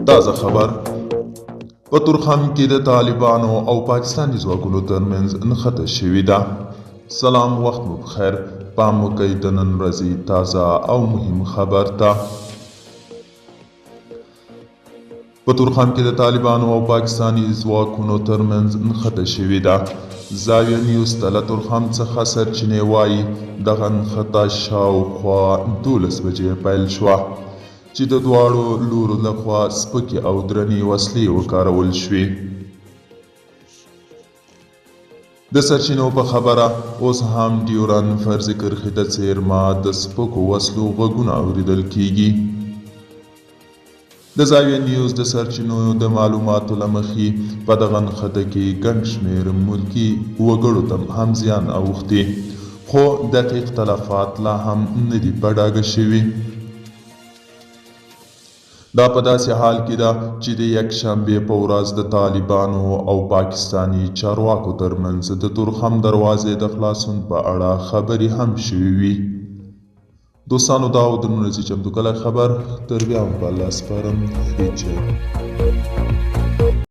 تازه خبر: په تورخم کې د طالبانو او پاکستاني ځواکونو ترمنځ نښته شوې ده. سلام، وخت مو پخیر. پام وکړئ د نن ورځې تازه او مهم خبر ته. په تورخم کې د طالبانو او پاکستاني ځواکونو ترمنځ نښته شوې ده. زاویه نیوز ته له تورخم څخه سرچینې وایي، دغه نښته شاوخوا 12 بجې پیل شوه چې د دواړو لورو لخوا سپکې او درنې وسلې وکارول شوې. د سرچینو په خبره، اوس هم ډیورن فرضي کرښې ته څېرمه د سپکو وسلو غږونه اوریدل کیږي. د زاویه نیوز د سرچینو د معلوماتو له مخې، په دغه نښته کې ګڼ شمېر ملکي وګړو ته هم زیان اوښتي، خو دقیق تلفات لا هم نه دي په ډاګه شوي. دا په داسې حال کې ده چې د یکشنبې په ورځ د طالبانو او پاکستاني چارواکو ترمنځ د تورخم دروازې د خلاصون په اړه خبرې هم شوې وي. دوستانو، دا و د نن ورځې چمتو کړی خبر. تر بیا هم په الله سپارم. ښې چای.